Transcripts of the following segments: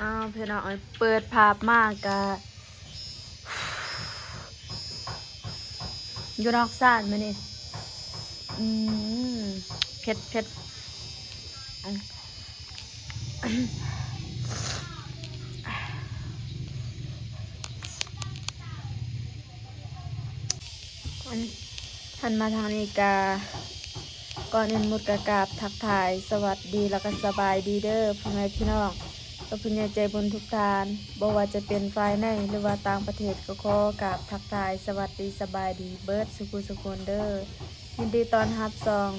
ອ້າວ ພີ່ນ້ອງເອີຍ ເປີດພາບມາກະ ຢູ່ນອກຊານມື້ນີ້ ອືມ ເຜັດ ເຜັດ ອືມ ອັນ ຫັນມາທາງນີ້ກະ ກ່ອນອື່ນໝົດກະກາບທັກທາຍສະຫວັດດີ ແລ້ວກະສະບາຍດີເດີພໍ່ແມ່ພີ່ນ້ອງ ແລະ ຜູ້ໃຫຍ່ໃຈບຸນທຸກທ່ານ ບໍ່ວ່າຈະເປັນພາຍໃນ ຫຼືວ່າຕ່າງປະເທດ ກໍຂໍກາບທັກທາຍສະຫວັດດີສະບາຍດີເບິດສູ່ຜູ້ສູ່ຄົນເດີ. ຍິນດີຕ້ອນຮັບຊ່ອງ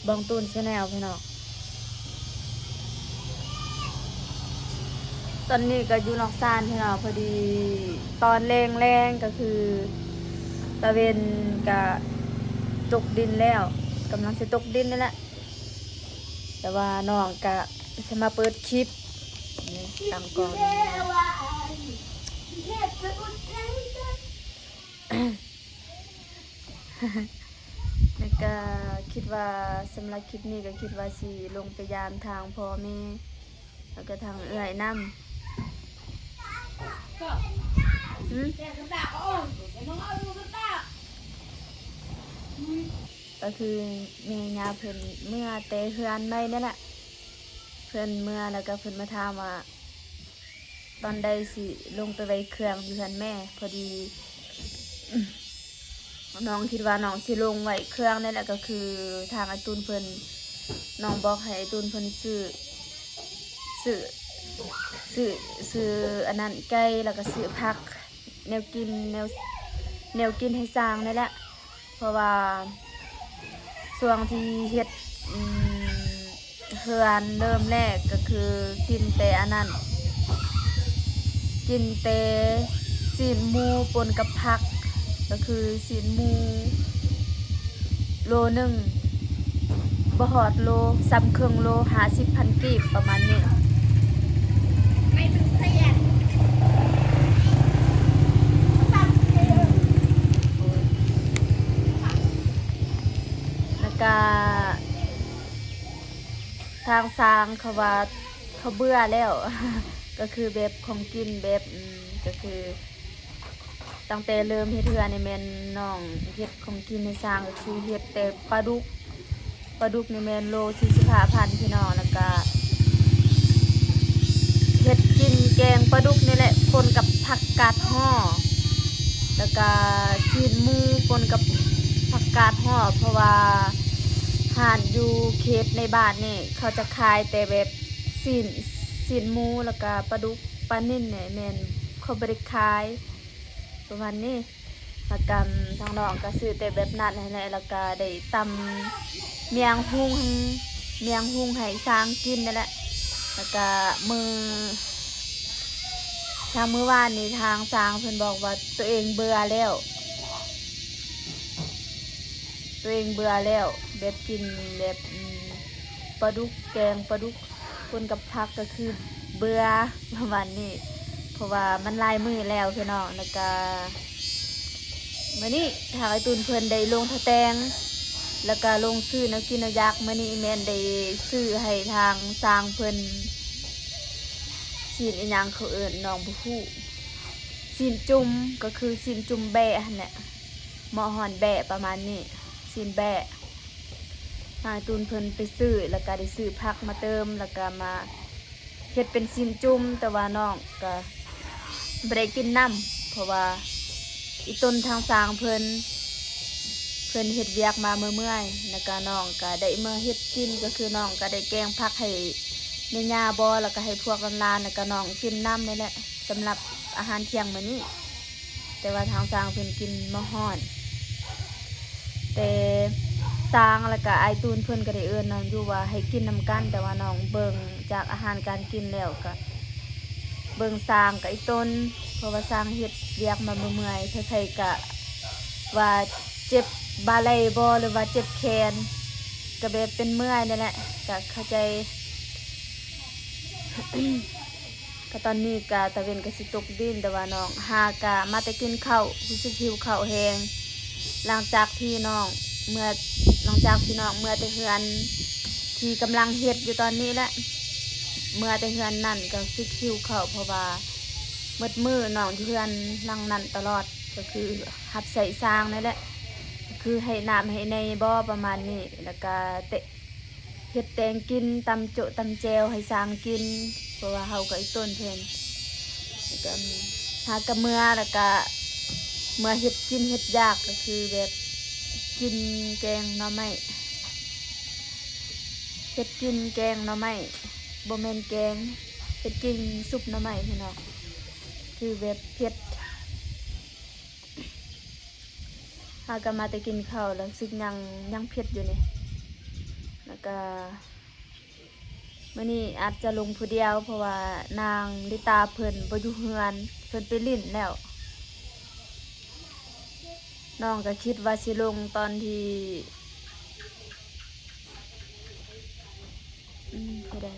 ບອງຕູນແຊນແນວ ພີ່ນ້ອງ. ຕອນນີ້ກໍຢູ່ນອກຊານ ພີ່ນ້ອງ ພໍດີຕອນແລງໆ ກໍຄືຕາເວັນກະຕົກດິນແລ້ວ ກຳລັງຊິຕົກດິນນີ້ແຫຼະ ແຕ່ວ່ານ້ອງກະຊິມາເປີດຄລິບ ຕັ້ງກ້ອງ ແລ້ວກະຄິດວ່າ ສຳລັບຄລິບນີ້ກໍຄິດວ່າຊິລົງໄປຢາມທາງພໍ່ແມ່ ແລ້ວກໍທາງເອື້ອຍນຳ ກໍຄືແມ່ຍ່າເພິ່ນເມືອແຕ່ເຮືອນໃໝ່ນີ້ແຫຼະ ເພິ່ນເມືອແລ້ວກໍເພິ່ນມາຖາມວ່າ ຕອນໃດຊິລົງໄປໄວ້ເຄື່ອງຢູ່ເຮືອນແມ່ ພໍດີ ນ້ອງຄິດວ່ານ້ອງຊິລົງໄວ້ເຄື່ອງນີ້ແຫຼະ ກໍຄືທາງອ້າຍຕຸນເພິ່ນ ນ້ອງບອກໃຫ້ອ້າຍຕຸນເພິ່ນຊື້ ຊື້ ຊື້ ຊື້ອັນນັ້ນ ໄກ່ ແລ້ວກໍຊື້ຜັກ ແນວກິນ ແນວ ແນວກິນໃຫ້ຊ້າງນີ້ແຫຼະ ເພາະວ່າຊ່ວງທີ່ເຮັດ ອືມ ເຮືອນເລີ່ມແລກກໍຄືກິນແຕ່ອັນນັ້ນ ກິນແຕ່ຊີ້ນໝູປົນກັບຜັກ ກໍຄືຊີ້ນໝູໂລໜຶ່ງ ບໍ່ຮອດໂລ ສ່ຳເຄິ່ງໂລ ຫ້າສິບພັນກີບ ປະມານນີ້. ແລ້ວກະທາງຊ່າງເຂົາວ່າເຂົາເບື່ອແລ້ວ ກໍຄືແບບຂອງກິນແບບ ອືມ ກໍຄື ຕັ້ງແຕ່ເລີ່ມເຮັດເຮືອນນີ້ແມ່ນນ້ອງເຮັດຂອງກິນໃຫ້ຊ້າງ ກໍຄືເຮັດແຕ່ປາດຸກ ປາດຸກນີ້ແມ່ນໂລສີ່ສິບຫ້າພັນ ພີ່ນ້ອງ ແລ້ວກະເຮັດກິນແກງປາດຸກນີ້ແຫຼະ ປົນກັບຜັກກາດຫໍ່ ແລ້ວກະຊີ້ນໝູປົນກັບຜັກກາດຫໍ່ ເພາະວ່າຮ້ານຢູ່ເຂດໃນບ້ານນີ້ ເຂົາຈະຂາຍແຕ່ແບບຊີ້ນ ຊີ້ນໝູ ແລ້ວກະປາດຸກ ປານິນນີ້ແມ່ນເຂົາບໍ່ໄດ້ຂາຍ ປະມານນີ້ ແລ້ວກະທາງນ້ອງກະຊື້ແຕ່ແບບນັ້ນຫັ້ນແຫຼະ ແລ້ວກະໄດ້ຕຳໝຽງຫຸງ ໝຽງຫຸງໃຫ້ຊ້າງກິນນັ້ນແຫຼະ ແລ້ວກະມື້ ທາງມື້ວານນີ້ທາງຊ້າງເພິ່ນບອກວ່າຕົວເອງເບື່ອແລ້ວ ຕົວເອງເບື່ອແລ້ວ ແບບກິນແບບ ອືມ ປາດຸກ ແກງປາດຸກ ຄົນກັບຜັກກໍຄືເບື່ອ ປະມານນີ້ ເພາະວ່າມັນຫຼາຍມື້ແລ້ວພີ່ນ້ອງ ແລ້ວກະມື້ນີ້ທາງອ້າຍຕຸນເພິ່ນໄດ້ລົງຖະແຕງ ແລ້ວກະລົງຊື້ແນວກິນແນວຢາກ ມື້ນີ້ແມ່ນໄດ້ຊື້ໃຫ້ທາງຊ່າງເພິ່ນ ຊີ້ນອີ່ຫຍັງເຂົາເອີ້ນ ນ້ອງບໍ່ຮູ້ ຊີ້ນຈຸ່ມ ກໍຄືຊີ້ນຈຸ່ມແບະຫັ້ນແຫຼະ ໝໍ້ຮ້ອນແບະ ປະມານນີ້ ຊີ້ນແບະ ອ້າຍຕຸນເພິ່ນໄປຊື້ ແລ້ວກະໄດ້ຊື້ຜັກມາເຕີມ ແລ້ວກະມາເຮັດເປັນຊີ້ນຈຸ່ມ ແຕ່ວ່ານ້ອງກະບໍ່ໄດ້ກິນນຳ ເພາະວ່າອີ່ຕົນທາງຊ່າງເພິ່ນ ເພິ່ນເຮັດວຽກມາເມື່ອຍໆ ແລ້ວກະນ້ອງກະໄດ້ເມືອເຮັດກິນ ກໍຄືນ້ອງກະໄດ້ແກງຜັກໃຫ້ແມ່ຍ່າບໍ ແລ້ວກະໃຫ້ພວກຫຼານໆ ແລ້ວກະນ້ອງກິນນຳນີ້ແຫຼະ ສຳລັບອາຫານທ່ຽງມື້ນີ້. ແຕ່ວ່າທາງຊ່າງເພິ່ນກິນບໍ່ຮ້ອນ ແຕ່ຊ່າງແລ້ວກະອ້າຍຕູນເພິ່ນກໍໄດ້ເອີ້ນນຳຢູ່ວ່າໃຫ້ກິນນຳກັນ ແຕ່ວ່ານ້ອງເບິ່ງຈາກອາຫານການກິນແລ້ວກະເບິ່ງຊ່າງກະອີ່ຕົນ ເພາະວ່າຊ່າງເຮັດວຽກມາເມື່ອຍໆ ໃຜໆກະວ່າເຈັບບ່າໄຫຼ່ບໍ ຫຼືວ່າເຈັບແຂນ ກະແບບເປັນເມື່ອຍນີ້ແຫຼະ ກະເຂົ້າໃຈ. ກະຕອນນີ້ກະຕາເວັນກະຊິຕົກດິນ ແຕ່ວ່ານ້ອງຫາກະມາແຕ່ກິນເຂົ້າ ຮູ້ສຶກຫິວເຂົ້າແຮງ ຫຼັງຈາກທີ່ນ້ອງເມືອ ຫຼັງຈາກທີ່ນ້ອງເມືອແຕ່ເຮືອນທີ່ກຳລັງເຮັດຢູ່ຕອນນີ້ແຫຼະ ເມືອແຕ່ເຮືອນນັ້ນກໍຮູ້ສຶກຫິວເຂົ້າ ເພາະວ່າໝົດມື້ນ້ອງຢູ່ເຮືອນຫຼັງນັ້ນຕະຫຼອດ ກໍຄືຮັບໃຊ້ຊ່າງນັ້ນແຫຼະ ຄືໃຫ້ນ້ຳໃຫ້ແໜບໍ່ ປະມານນີ້ ແລ້ວກໍເຕະ ເຮັດແກງກິນ ຕຳໂຈະຕຳແຈ່ວໃຫ້ຊ່າງກິນ ເພາະວ່າເຮົາກໍອີ່ຕົນເພິ່ນ ແລ້ວກໍຫາກະເມືອ ແລ້ວກະເມືອເຮັດກິນເຮັດຢາກ ກໍຄືແບບກິນແກງໜໍ່ໄມ້ ເຮັດກິນແກງໜໍ່ໄມ້ ບໍ່ແມ່ນແກງ ເຮັດກິນຊຸບໜໍ່ໄມ້ພີ່ນ້ອງ ຄືແບບເຜັດ. ຫາກະມາແຕ່ກິນເຂົ້າແລ້ວ ຮູ້ສຶກຍັງ ຍັງເຜັດຢູ່ນີ້ ແລ້ວກະມື້ນີ້ອາດຈະລົງຜູ້ດຽວ ເພາະວ່ານາງລິຕາເພິ່ນບໍ່ຢູ່ເຮືອນ ເພິ່ນໄປຫຼິ້ນແລ້ວ ນ້ອງກະຄິດວ່າຊິລົງຕອນທີ່ ອືມ ຜູ້ໃດ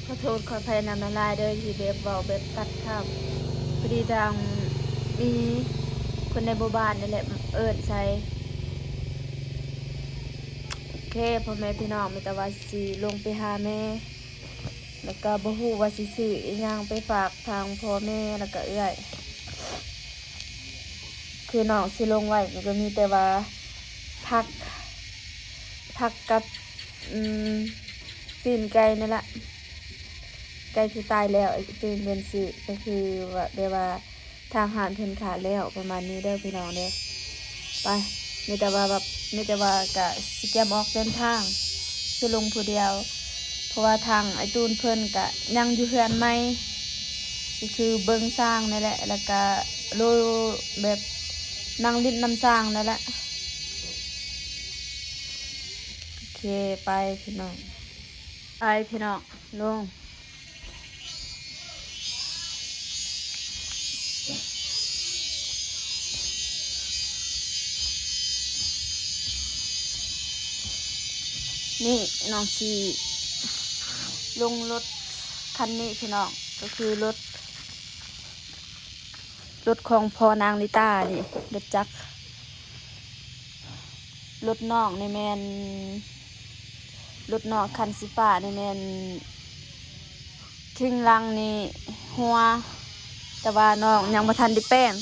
ຂໍໂທດຂໍອະໄພນຳຫຼາຍໆເດີ ທີ່ແບບເວົ້າແບບຕັດຄຳ ພໍດີທາງມີຄົນໃນໝູ່ບ້ານນີ້ແຫຼະເອີ້ນໃສ່. ໂອເຄ ພໍ່ແມ່ພີ່ນ້ອງ ມີແຕ່ວ່າຊິລົງໄປຫາແມ່ ແລ້ວກໍບໍ່ຮູ້ວ່າຊິຊື້ອີ່ຫຍັງໄປຝາກທາງພໍ່ແມ່ ແລ້ວກໍເອື້ອຍ ຄືນ້ອງຊິລົງໄວ້ ກໍມີແຕ່ວ່າຜັກ ຜັກກັບ ອືມ ຊີ້ນໄກ່ນີ້ລະ ໄກ່ທີ່ຕາຍແລ້ວ ຕື່ມເປັນຊື່ ກໍຄືວ່າ ແບບວ່າ ທາງຮ້ານເພິ່ນຂາຍແລ້ວ ປະມານນີ້ເດີພີ່ນ້ອງເດີ. ໄປ ມີແຕ່ວ່າແບບ ມີແຕ່ວ່າກະຊິກຽມອອກເດີນທາງ ຊິລົງຜູ້ດຽວ ເພາະວ່າທາງອ້າຍຕູນເພິ່ນກະຍັງຢູ່ເຮືອນໃໝ່ ກໍຄືເບິ່ງຊ້າງນັ້ນແຫຼະ ແລ້ວກະໂລ ແບບນັ່ງຫຼິ້ນນຳຊ້າງນັ້ນແຫຼະ. ໂອເຄ ໄປພີ່ນ້ອງ ໄປພີ່ນ້ອງ ລົງ. ນີ້ນ້ອງຊິລົງລົດຄັນນີ້ພີ່ນ້ອງ ກໍຄືລົດ ລົດຂອງພໍ່ນາງລິຕານີ້ ລົດຈັກ ລົດນ້ອງນີ້ແມ່ນ ລົດນ້ອງຄັນສີຟ້ານີ້ແມ່ນ ເຄງຫຼັງນີ້ຮົ່ວ ແຕ່ວ່ານ້ອງຍັງບໍ່ທັນໄດ້ແປງ.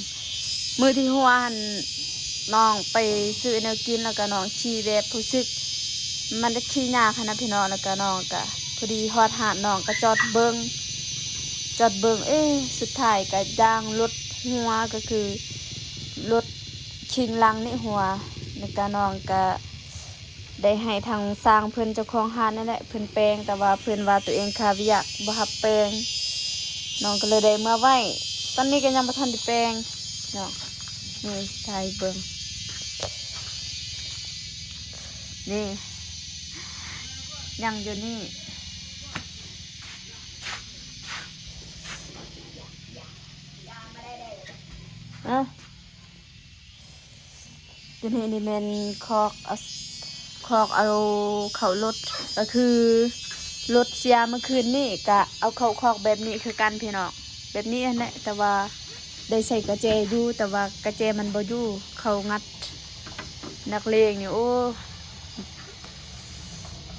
ມື້ທີ່ຮົ່ວຫັ້ນ ນ້ອງໄປຊື້ແນວກິນ ແລ້ວກະນ້ອງຂີ່ແບບຮູ້ສຶກ ມັນຈະຂີ່ຍາກຫັ້ນນະພີ່ນ້ອງ ແລ້ວກະນ້ອງກະພໍດີຮອດຮ້ານ ນ້ອງກະຈອດເບິ່ງ ຈອດເບິ່ງ ເອ ສຸດທ້າຍກະຢ່າງລົດຮົ່ວ ກໍຄືລົດເຄງຫຼັງນີ້ຮົ່ວ ແລ້ວກະນ້ອງກະ ໄດ້ໃຫ້ທາງຊ່າງເພິ່ນ ເຈົ້າຂອງຮ້ານນັ້ນແຫຼະ ເພິ່ນແປງ ແຕ່ວ່າເພິ່ນວ່າຕົວເອງຄາວຽກ ບໍ່ຮັບແປງ ນ້ອງກໍເລີຍໄດ້ເມືອໄວ້. ຕອນນີ້ກໍຍັງບໍ່ທັນໄດ້ແປງເນາະ ນີ້ຖ່າຍເບິ່ງ ນີ້ ຍັງຢູ່ນີ້ ເອີ. ຕົວນີ້ນີ້ແມ່ນຄອກ ເອົາ ຄອກເອົາເຂົ້າລົດ ກໍຄືລົດເສຍມື້ຄືນນີ້ ກະເອົາເຂົ້າຄອກແບບນີ້ຄືກັນພີ່ນ້ອງ ແບບນີ້ຫັ້ນແຫຼະ ແຕ່ວ່າໄດ້ໃສ່ກະແຈຢູ່ ແຕ່ວ່າກະແຈມັນບໍ່ຢູ່ ເຂົາງັດນັກເລງນີ້ ໂອ້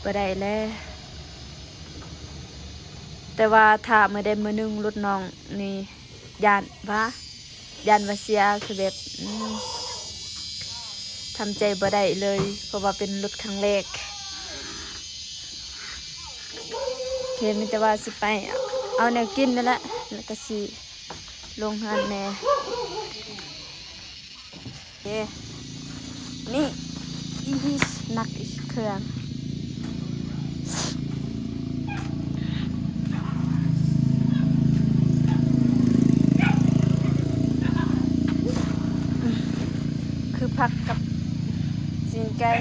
ບໍ່ໄດ້ແລ້ວ ແຕ່ວ່າຖ້າມື້ໃດມື້ໜຶ່ງລົດນ້ອງນີ້ ຢ້ານຫວາ ຢ້ານວ່າເສຍ ຄືແບບ ອືມ ທຳໃຈບໍ່ໄດ້ເລີຍ ເພາະວ່າເປັນລົດຄັ້ງແລກ. ໂອເຄ ມີແຕ່ວ່າຊິໄປເອົາແນວກິນນັ້ນແຫຼະ ແລ້ວກໍຊິລົງເຮືອນແມ່. ເອີ ນີ້ ອີ່ຫິ ໜັກອີ່ເຄື່ອງ ຄືຜັກກັບຊີ້ນໄກ່.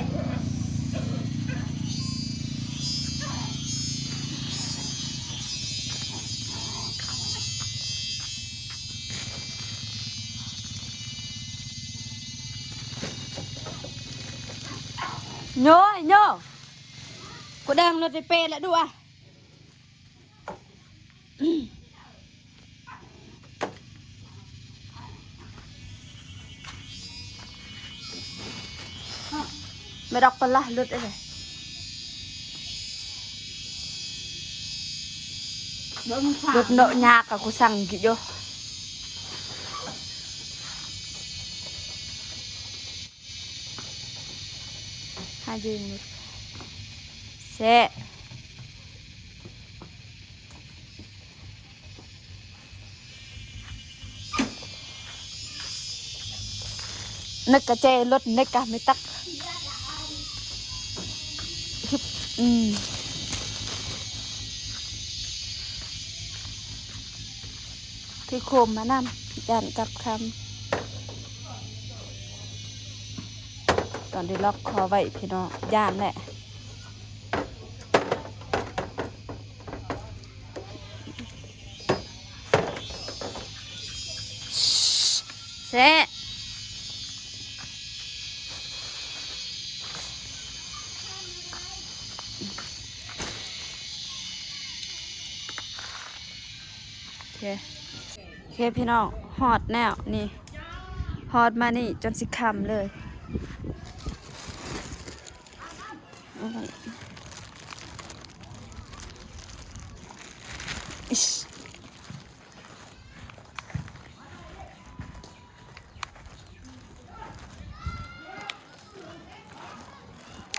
ໂຍ ໂຍ ກູແດງລົດໄປເປແລ້ວດູອະ. ເ ແມ່ດອກປະລະ ຫຼຸດເດ້ ເບິ່ງ ຫຼຸດເນາະ ຍາກກະກູສັ່ງກິໂຍ ຫາຢືນ ແຊະ. ນຶກກະເຈລົດ ນຶກກະມີຕັກ ອືມ ຖືໂຄມມານຳ ຢ້ານກັບຄຳ ຕອນໄດ້ລັອກຄໍໄວ້ ພີ່ນ້ອງ ຢ້ານແຫຼະ. ແຊະ ໂອເຄ ໂອເຄ ພີ່ນ້ອງ ຮອດແລ້ວນີ້ ຮອດມານີ້ຈົນຊິຄ່ຳເລີຍ.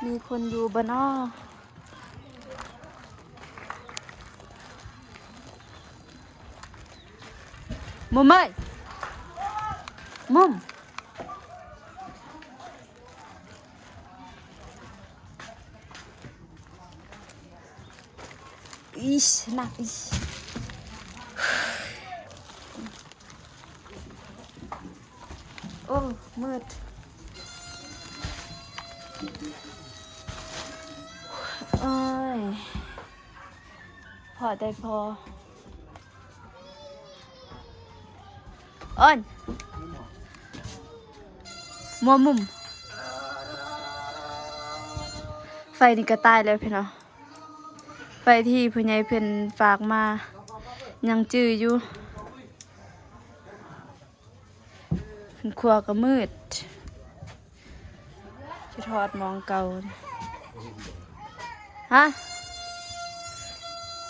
ມີຄົນຢູ່ບໍ່ນໍ? ມຸມເອີຍ ມຸມ. ອີຊ ໜັກອີຊ ໂອ້ ມືດ ໂອ້ຍ ພໍໄດ້ພໍ. ໂອ້ຍ ມົວມຸມ ໄຟນີ້ກະຕາຍແລ້ວພີ່ນ້ອງ ໄຟທີ່ຜູ້ໃຫຍ່ເພິ່ນຝາກມາ ຍັງຈື່ຢູ່ ເພິ່ນຄົວກະມືດ. ຊິທອດໝອງເກົ່າ ຮະ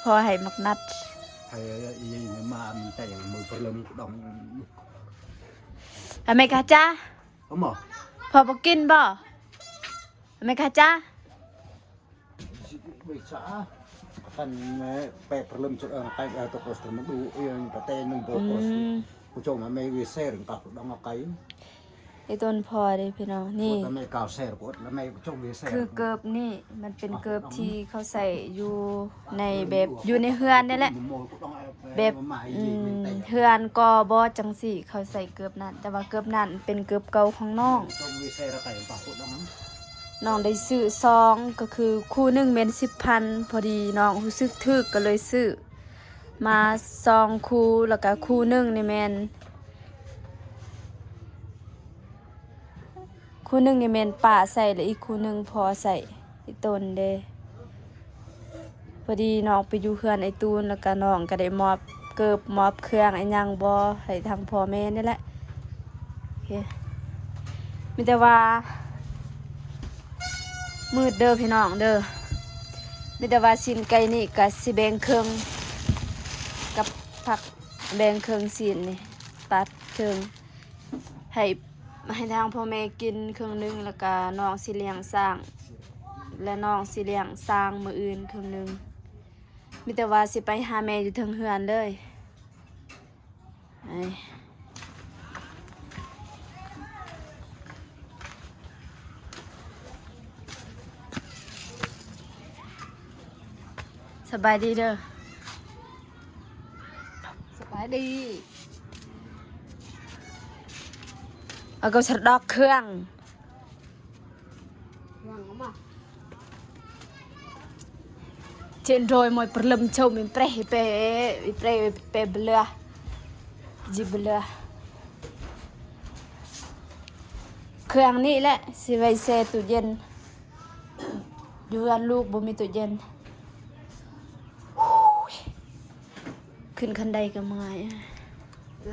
ພໍໃຫ້ໝາກນັດ ໃຫ້ອີ່ມາມັນແຕ່ງມືປະເລິມດອງ ອາເມກາຈ້າ ອະໝໍ ພໍ່ບໍ່ກິນບໍ່ ອາເມກາຈ້າ. ໄອ້ຕົນພໍ່ເດ້ພີ່ນ້ອງ ນີ້ ຄືເກີບນີ້ ມັນເປັນເກີບທີ່ເຂົາໃສ່ຢູ່ໃນແບບ ຢູ່ໃນເຮືອນນີ້ແຫຼະ ແບບ ອືມ ເຮືອນກໍບໍ່ຈັ່ງຊີ້ ເຂົາໃສ່ເກີບນັ້ນ ແຕ່ວ່າເກີບນັ້ນເປັນເກີບເກົ່າຂອງນ້ອງ. ນ້ອງໄດ້ຊື້ສອງ ກໍຄືຄູ່ໜຶ່ງແມ່ນສິບພັນ ພໍດີນ້ອງຮູ້ສຶກຖືກກໍເລີຍຊື້ມາສອງຄູ່ ແລ້ວກະຄູ່ໜຶ່ງນີ້ແມ່ນ ຄູ່ໜຶ່ງນີ້ແມ່ນປ້າໃສ່ ແລະອີກຄູ່ໜຶ່ງພໍ່ໃສ່ ອີ່ຕົນເດ້. ພໍດີນ້ອງໄປຢູ່ເຮືອນອ້າຍຕູນ ແລ້ວກະນ້ອງກະໄດ້ມອບເກີບມອບເຄື່ອງອີ່ຫຍັງບໍ່ ໃຫ້ທາງພໍ່ແມ່ນີ້ແຫຼະ. ໂອເຄ ມີແຕ່ວ່າມືດເດີພີ່ນ້ອງເດີ ມີແຕ່ວ່າຊີ້ນໄກ່ນີ້ກະຊິແບ່ງເຄິ່ງກັບຜັກ ແບ່ງເຄິ່ງຊີ້ນນີ້ ຕັດເຄິ່ງ ໃຫ້ ໃຫ້ທາງພໍ່ແມ່ກິນເຄິ່ງໜຶ່ງ ແລ້ວກະນ້ອງຊິລ້ຽງຊ້າງ ແລະນ້ອງຊິລ້ຽງຊ້າງມື້ອື່ນເຄິ່ງໜຶ່ງ. ມີແຕ່ວ່າຊິໄປຫາແມ່ຢູ່ເທິງເຮືອນເລີຍ. ສະບາຍດີເດີ. ສະບາຍດີ. ເອົາກໍສະດອກເຄື່ອງ ເຄື່ອງເອົາມາ ເຈນໂດຍມວຍປະເລິມໂຊມີເປຣເປ ເປຣເປເບລາ ຈິເບລາ ເຄື່ອງນີ້ແຫຼະຊິໄວ້ແຊ່ຕູ້ເຢັນ. ຢູ່ເຮືອນລູກບໍ່ມີຕູ້ເຢັນ. ຂຶ້ນຄັນໄດກໍເມື່ອຍ.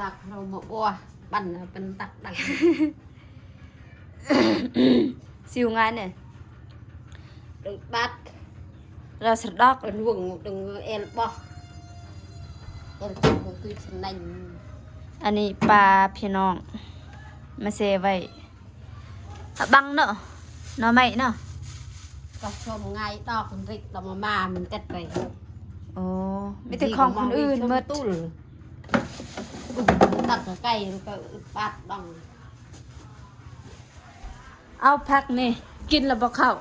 ລັກເຮົາບໍ່ບົວ ປັ່ນເປັນຕັກດັງ. ຊິວງານເດ້. Đừng bắt. ລາວສະດອກ Đừng vừng, đừng eo bó. Eo bó, tôi xin nành. ອັນນີ້ປາພີ່ນ້ອງ ມາແຊ່ໄວ້ ອາ ບັງເນາະ ໜໍ່ໄມ້ເນາະ. Có chôm ngay đọt, rịch đọt mà mà mình cắt vậy. ໂອ້ ມີແຕ່ຂອງຄົນອື່ນໝົດ. Đọt cái cây, nó có bắt đong. ເອົາຜັກນີ້ ກິນແລ້ວບໍ່ເຂົ້າ?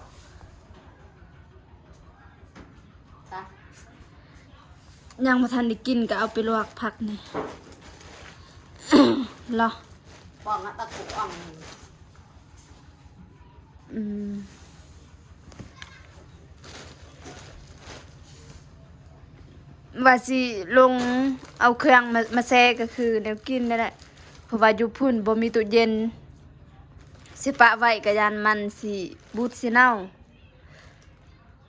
ຍັງບໍ່ທັນໄດ້ກິນກໍເອົາໄປລວກຜັກນີ້ ລະ ປອງ ອືມ ວ່າຊິລົງເອົາເຄື່ອງມາ ມາແຊ່ ກໍຄືແນວກິນນັ້ນແຫຼະ ເພາະວ່າຢູ່ພຸ້ນບໍ່ມີຕູ້ເຢັນ ຊິປະໄວ້ກໍຢ້ານມັນຊິບູດຊິເນົ່າ.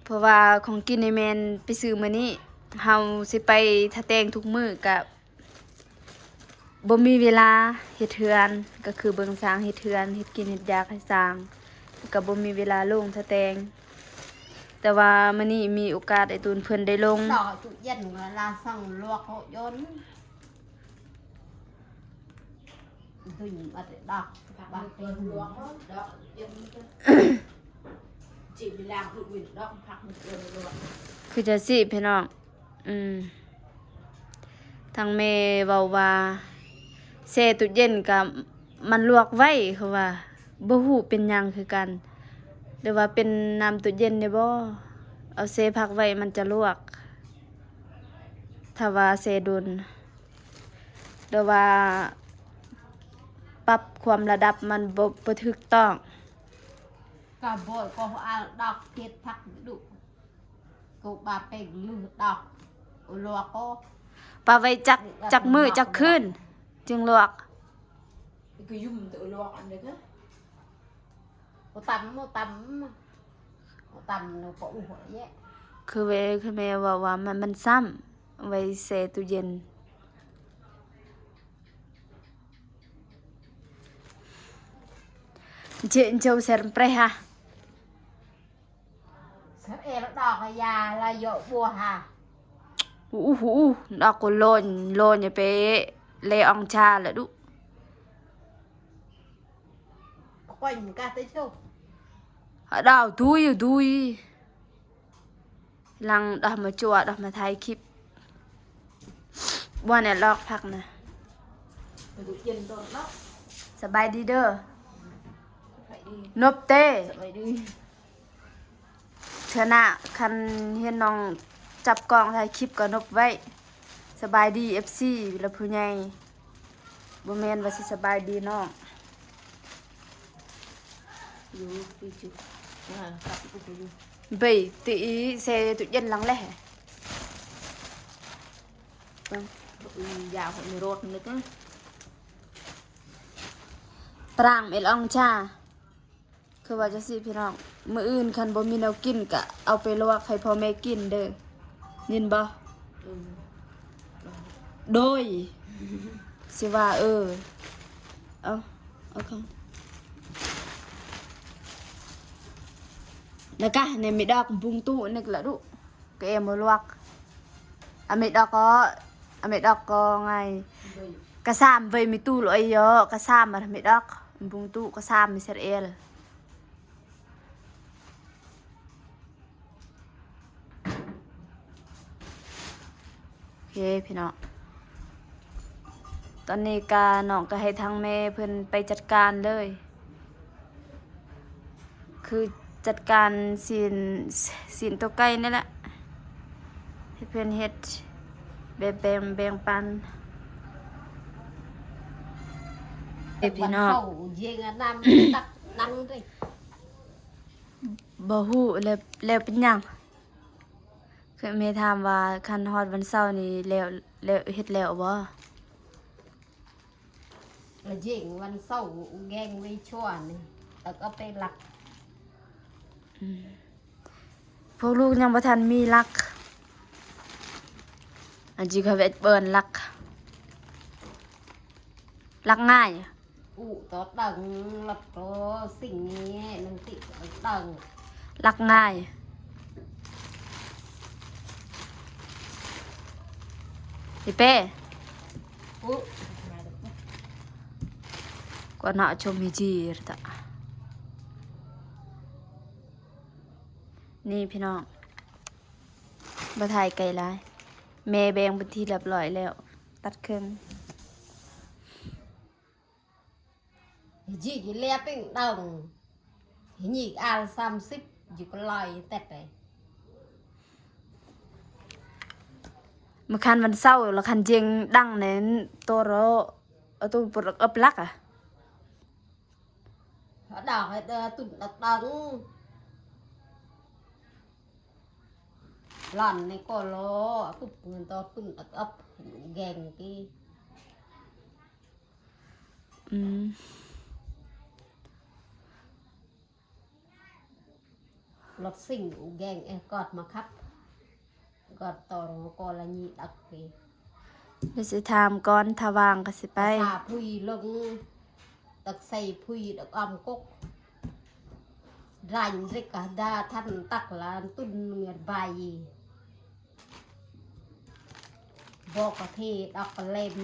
ເພາະວ່າຂອງກິນນີ້ແມ່ນໄປຊື້ມື້ນີ້ ເຮົາຊິໄປທ່າແຕງທຸກມື້ ກະບໍ່ມີເວລາເຮັດເຮືອນ ກະຄືເບິ່ງຊ່າງເຮັດເຮືອນ ເຮັດກິນເຮັດຢາກໃຫ້ຊ່າງ ກະບໍ່ມີເວລາລົງທ່າແຕງ. ແຕ່ວ່າມື້ນີ້ມີໂອກາດ ອ້າຍຕູນເພິ່ນໄດ້ລົງ Đọt tủ yen là xong luộc hộ ôn. Dui ăn đọt, bát đi. ຄືຈັ່ງຊີ້ພີ່ນ້ອງ ອືມ ທາງແມ່ເວົ້າວ່າ ແຊ່ຕູ້ເຢັນກະມັນລວກໄວ ເຂົາວ່າ ບໍ່ຮູ້ເປັນຫຍັງຄືກັນ ຫຼືວ່າເປັນນ້ຳຕູ້ເຢັນແດ່ບໍ່ ເອົາແຊ່ຜັກໄວ້ມັນຈະລວກ ຖ້າວ່າແຊ່ດົນ ຫຼືວ່າປັບຄວາມລະດັບມັນບໍ່ ບໍ່ຖືກຕ້ອງ. Có bội có ăn đọt thiệt thật đủ. Cô bà peg lư đọt. Ôi, lua cô. ປະໄວ້ຈັກ ຈັກມື້ຈັກຄືນຈຶ່ງລວກ? ກໍຫຍຸ້ມແຕ່ລວກອັນເດີ. ບໍ່ຕຳ ບໍ່ຕຳ ບໍ່ຕຳແລ້ວກໍອຸເຍ. ຄືເວ ຄືແມ່ເວົ້າວ່າມັນ ມັນຊ້ຳ ໄວ້ແຊ່ຕູ້ເຢັນ. Jek njau ser mpreh ah. Ser el đọt ya la yo buah ah. Uh uh uh, đọt ko lon lon ya pe le ong cha la du. Ko in ka te chu. Ha đọt dui dui. ຫຼັງດອກມາຈົວ ດອກມາຖ່າຍຄລິບ ບ່ອນແອດລັອກພັກນະ. ສະບາຍດີເດີ ນົບເຕ. ເທື່ອໜ້າຄັນເຫັນນ້ອງຈັບກ້ອງຖ່າຍຄລິບກໍນົບໄວ້. ສະບາຍດີ ເອັຟຊີ ແລະຜູ້ໃຫຍ່. ບໍ່ແມ່ນວ່າຊິສະບາຍດີນ້ອງ. ຢູ່ ຢູ່ຈຸ ອ່າ ກັບອຸຢູ່ ໄປຕີແຊ່ຕູ້ເຢັນຫຼັງແລະ ເບິ່ງ ຢາວໃຫ້ມີລົດນຶກ ປາງເອລອງຊາ. ຄືວ່າຈັ່ງຊີ້ພີ່ນ້ອງ ມື້ອື່ນຄັນບໍ່ມີແນວກິນກະເອົາໄປລວກໃຫ້ພໍ່ແມ່ກິນເດີ ຍິນບໍ່? ເອີ ໂດຍ ຊິວ່າ ເອີ ເອົາ ເອົາເຂົ້າ ນະກະ ໃນເມດອກບຸງຕູ້ນີ້ລະດຸ. ກະເອມບໍ່ລວກ ອາເມດອກກໍ ອາເມດອກກໍໄງ ກະຊາມເວີຍມີຕູ້ລອຍຍໍ ກະຊາມມາເມດອກ ບຸງຕູ້ກະຊາມມີເຊຣເອລ. ໂອເຄພີ່ນ້ອງ ຕອນນີ້ກະ ນ້ອງກະໃຫ້ທາງແມ່ເພິ່ນໄປຈັດການເລີຍ. ຄືຈັດການຊີ້ນ ຊີ້ນໂຕໄກ່ນີ້ແຫຼະ ໃຫ້ເພິ່ນເຮັດແບບແບ່ງ ແບ່ງປັນ. ເອີ ພີ່ນ້ອງ ເອົາເຢັນອັນນັ້ນຕັກນັ່ງເດ້ ບໍ່ຮູ້ແລ້ວ ແລ້ວເປັນຫຍັງ? ຄືແມ່ຖາມວ່າ ຄັນຮອດວັນເສົານີ້ແລ້ວ ແລ້ວ ເຮັດແລ້ວບໍ່? ລະເຈັງວັນເສົາແກງໄວ້ຊົ່ວນີ້ ແລ້ວກໍໄປລັກ. ອືມ ພວກລູກຍັງບໍ່ທັນມີຫຼັກ ອັນຈີ່ເຂົາເອີ້ນຫຼັກ ຫຼັກງ່າຍ ອູໂຕເຕີງ ຫຼັກໂຕສິ່ງນີ້ໜຶ່ງຕິເຕີງ ຫຼັກງ່າຍ. ເປ້ ກຸນນະ ຊົມເຮຈີ ນີ້ພີ່ນ້ອງ ບໍ່ຖ່າຍໄກຫຼາຍ ແມ່ແບ່ງເປັນທີ່ລຽບຮ້ອຍແລ້ວ ຕັດເຄິ່ງ. ຈີກເລຍເປັນດັງ ຍີກອາລສາມສິບ ຢູ່ກໍລອຍແຕັດໄປ. ມື້ຄານວັນເສົາລະຄັນຈຽງດັງແນ່ນໂຕໂຣ ອະຕຸນປົດອັບລັກອະ ດອກໃຫ້ເດີຕຸນດັກດັງ ລັນໃນກໍໂລ ອະຕຸບເງິນໂຕຕຸນອັບອັບແກງກີ ອືມ ລົດຊິງແກງເອກອດມາຂັບ ກອດຕໍ່ກໍລະນີດັກເກ ດຽວຊິຖາມກ່ອນ ຖ້າວ່າງກໍຊິໄປ ພາສາພຸຍເລິງ ຕັກໃສ່ພຸຍດັກອອມກົກ ດາຍເລັກກະດາທັນຕັກລານຕຸນເງືອດໃບ ບໍ່ກະເທດອອກກະເລັມ.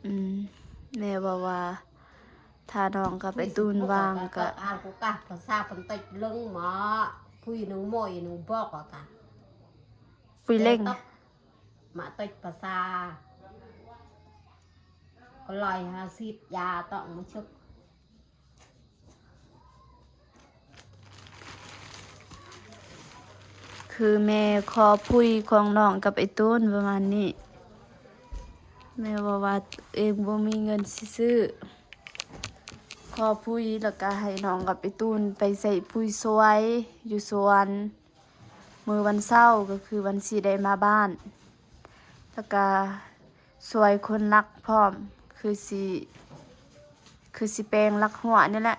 ອືມ ແມ່ເວົ້າວ່າ ຖ້ານ້ອງກັບໄອ້ຕູນວ່າງກະ ອານກູກະພາສາເພິ່ນຕິດເລິງໝໍ ຜູ້ໜຶ່ງໝໍອີໜຶ່ງບອກວ່າກະ ຜູ້ເລັງ ມາຕິດພາສາ ກໍລອຍຫາສີດຢາຕ້ອງມາຊຶກ. ຄືແມ່ຂໍຜຸຍຂອງນ້ອງກັບໄອ້ຕູນປະມານນີ້ ແມ່ເວົ້າວ່າເອງບໍ່ມີເງິນຊິຊື້ ຂໍຜຸຍ ແລ້ວກະໃຫ້ນ້ອງກັບໄອ້ຕູນໄປໃສ່ຜຸຍຊ່ວຍຢູ່ສວນ ມື້ວັນເສົາກໍຄືວັນຊິໄດ້ມາບ້ານ ແລ້ວກະຊ່ວຍຄົນລັກພ້ອມ ຄືຊິ ຄືຊິແປງລັກຫົວນີ້ແຫຼະ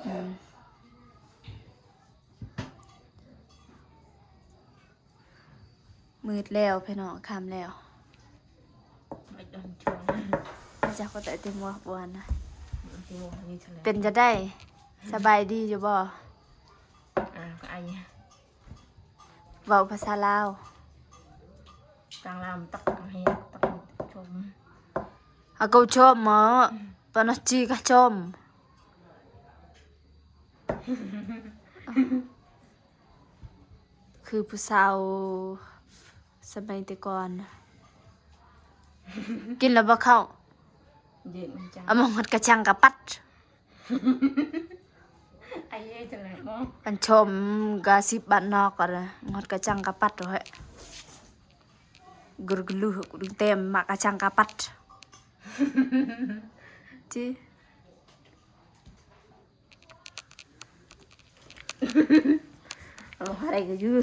ອືມ. ມືດແລ້ວພີ່ນ້ອງ ຄ່ຳແລ້ວ ມາຈາກກໍແຕ່ຕິມວບວນນະ ເປັນຈັ່ງໃດ ສະບາຍດີຢູ່ບໍ່? ເວົ້າພາສາລາວ ທາງລາວຕັກໃຫ້ຕັກຊົມ ອາ ເຂົາຊົມເນາະ ປານະຈີກະຊົມ. ຄືຜູ້ສາວສະໄໝແຕ່ກ່ອນ ກິນແລ້ວບໍ່ເຂົ້າ ເຢັນຈັງ ອາມາຮອດກະຈັງກະປັດ ອາເຍຈັງແຫຼະບໍ່ ອັນຊົມກະສິບບາດນອກກໍໄດ້ ຮອດກະຈັງກະປັດເຮີ້ຍ ກຸກະລຸກແຕ້ມມາກະຈັງກະປັດ ຈິ. ເອົາໃຫ້ກໍຢູ່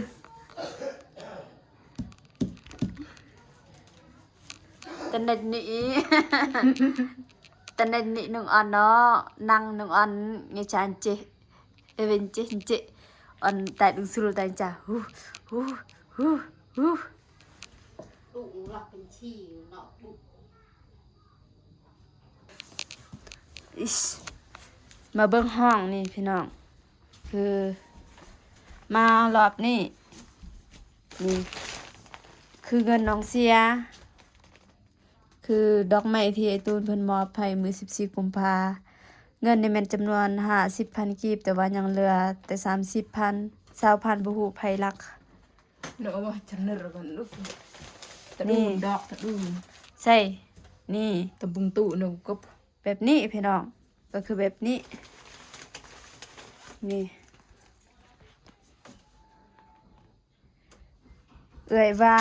ຕະເນັດນີ້ ຕະເນັດນີ້ໜຶ່ງອັນເນາະ ນັ່ງໜຶ່ງອັນ ງະຈານເຈ ເອເວັນເຈ ເຈ ອັນຕາຍດຶງສຸລຕາຍຈາ ຫູ ຫູ ຫູ ຫູ ດຸລັກເປັນຊີເນາະ ດຸ ອິດ ມາເບິ່ງຫ້ອງນີ້ພີ່ນ້ອງ ຄືມາຮອບນີ້ ນີ້ ຄືເງິນນ້ອງເສຍ ຄືດອກໄມ້ທີ່ໄອ້ຕູນເພິ່ນມອບໃຫ້ມື້ສິບສີ່ກຸມພາ ເງິນນີ້ແມ່ນຈຳນວນຫ້າສິບພັນກີບ ແຕ່ວ່າຍັງເຫຼືອແຕ່ສາມສິບພັນ ຊາວພັນ ບໍ່ຮູ້ໃຜລັກ. ເນາະ ວ່າຈະເນີກັນລູກ ຕະດູນ ນີ້ ດອກຕະດູນ ໃສ່ ນີ້ ຕະບຸງຕູ້ໜຶ່ງກົບ ແບບນີ້ພີ່ນ້ອງ ກໍຄືແບບນີ້ ນີ້ ເອື້ອຍວ່າ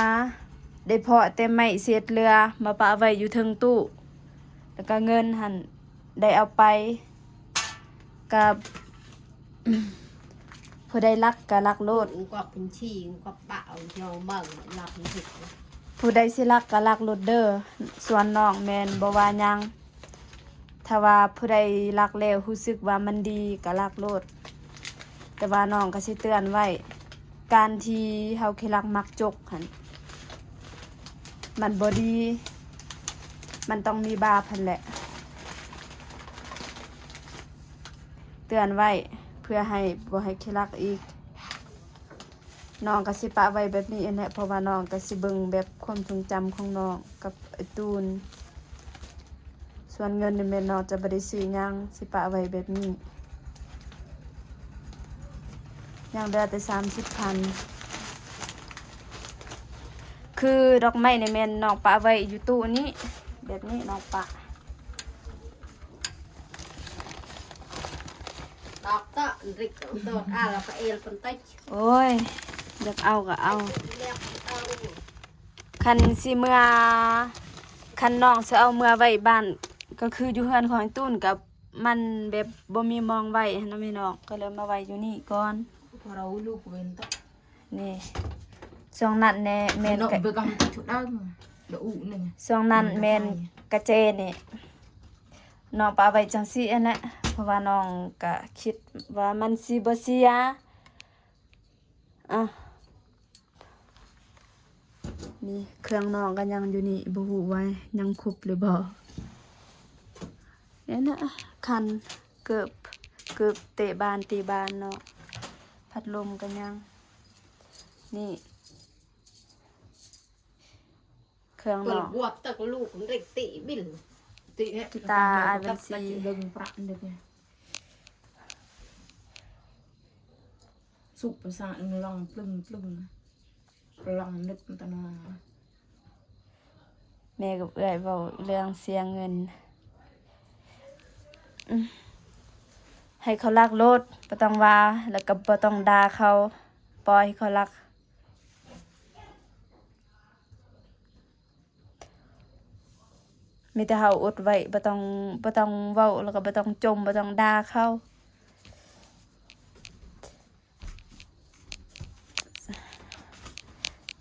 ໄດ້ເພາະແຕ່ໄມ້ເສດເຫຼືອມາປະໄວ້ຢູ່ເທິງຕູ້ ແລ້ວກະເງິນຫັ້ນໄດ້ເອົາໄປ ກະ ຜູ້ໃດລັກກະລັກໂລດ ກອກເປັນຊີກອກປະເອົາເຈົ້າເບິ່ງລັກເຮັດ ຜູ້ໃດຊິລັກກະລັກໂລດເດີ ສ່ວນນ້ອງແມ່ນບໍ່ວ່າຫຍັງ ຖ້າວ່າຜູ້ໃດລັກແລ້ວຮູ້ສຶກວ່າມັນດີກະລັກໂລດ ແຕ່ວ່ານ້ອງກະຊິເຕືອນໄວ້ ການທີ່ເຮົາຂີ້ລັກມັກຈົກຫັ້ນ ມັນບໍ່ດີ ມັນຕ້ອງມີບາບຫັ້ນແຫຼະ ເຕືອນໄວ້ ເພື່ອໃຫ້ບໍ່ໃຫ້ຂີ້ລັກອີກ. ນ້ອງກໍຊິປະໄວ້ແບບນີ້ຫັ້ນແຫຼະ ເພາະວ່ານ້ອງກໍຊິເບິ່ງແບບຄວາມຊົງຈຳຂອງນ້ອງກັບໄອ້ຕູນ. ສ່ວນເງິນນີ້ແມ່ນນ້ອງຈະບໍ່ໄດ້ຊື້ຫຍັງ ຊິປະໄວ້ແບບນີ້ ຍັງເຫຼືອແຕ່ສາມສິບພັນ. ຄືດອກໄມ້ນີ້ແມ່ນນ້ອງປະໄວ້ຢູ່ຕູ້ນີ້ ແບບນີ້ນ້ອງປະ. ດອກເຕາະ ເລັກໂຕດ ອາ ແລ້ວກໍເອວປະຕິດ. ໂອ້ຍ ຢາກເອົາກໍເອົາ. ຄັນຊິເມືອ ຄັນນ້ອງຊິເອົາເມືອໄວ້ບ້ານ ກໍຄືຢູ່ເຮືອນຂອງອ້າຍຕູນ ກໍມັນແບບບໍ່ມີໝ່ອງໄວ້ຫັ້ນນະແມ່ນ້ອງ ກໍເລີຍມາໄວ້ຢູ່ນີ້ກ່ອນ. ພວກເຮົາລູກເວັນຕະ ນີ້ ຊ່ວງນັ້ນແນ່ແມ່ນກະ ຊ່ວງນັ້ນແມ່ນກະແຈນີ້ ນ້ອງປະໄວ້ຈັ່ງຊີ້ຫັ້ນແຫຼະ ເພາະວ່ານ້ອງກະຄິດວ່າມັນຊິບໍ່ເສຍ. ອາ ນີ້ເຄື່ອງນ້ອງກໍຍັງຢູ່ນີ້ ບໍ່ຮູ້ວ່າຍັງຄົບຫຼືບໍ່. ແມ່ນນະ ຄັນເກີບ ເກີບເຕະບານຕີບານເນາະ ພັດລົມກໍຍັງ ນີ້ ເຄື່ອງນ້ອງ ກິຕາອ້າຍບັນຊີ. ສຸບປະສາດລອງປຶ້ງໆ ລອງນຶກຕະນອ ແມ່ກັບເອື້ອຍເວົ້າເລື່ອງເສຍເງິນ ອືມ ໃຫ້ເຂົາລັກໂລດ ບໍ່ຕ້ອງວ່າ ແລ້ວກໍບໍ່ຕ້ອງດ່າເຂົາ ປ່ອຍໃຫ້ເຂົາລັກ. ມີແຕ່ເຮົາອົດໄວ້ ບໍ່ຕ້ອງ ບໍ່ຕ້ອງເວົ້າ ແລ້ວກໍບໍ່ຕ້ອງຈົ່ມ ບໍ່ຕ້ອງດ່າເຂົາ. ໂ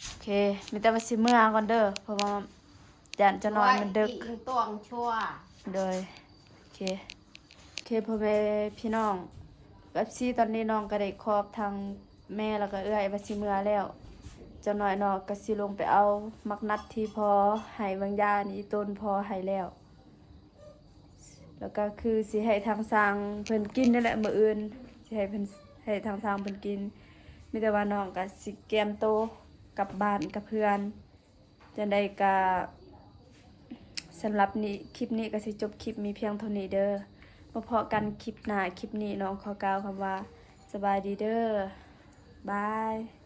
ອເຄ ມີແຕ່ວ່າຊິເມືອກ່ອນເດີ ເພາະວ່າຢ້ານຈະນອນມັນເດິກ. ໂດຍ ໂອເຄ ໂອເຄ ພໍ່ແມ່ພີ່ນ້ອງ ເອັຟຊີ ຕອນນີ້ນ້ອງກໍໄດ້ຂອບທາງແມ່ ແລ້ວກໍເອື້ອຍວ່າຊິເມືອແລ້ວ. ຈັກໜ້ອຍນ້ອງກໍຊິລົງໄປເອົາໝາກນັດທີ່ພໍ່ໃຫ້ບາງຢ່າງນີ້ ອີ່ຕົນພໍ່ໃຫ້ແລ້ວ. ແລ້ວກໍຄືຊິໃຫ້ທາງຊ່າງເພິ່ນກິນນັ້ນແຫຼະ ມື້ອື່ນຊິໃຫ້ເພິ່ນ ໃຫ້ທາງຊ່າງເພິ່ນກິນ. ມີແຕ່ວ່ານ້ອງກໍຊິກຽມໂຕກັບບ້ານກັບເຮືອນ. ຈັ່ງໃດກໍສຳລັບນີ້ ຄລິບນີ້ກໍຊິຈົບຄລິບມີພຽງເທົ່ານີ້ເດີ. ມາພໍ້ກັນຄລິບໜ້າ. ຄລິບນີ້ນ້ອງຂໍກ່າວຄຳວ່າ ສະບາຍດີເດີ. ບາຍ.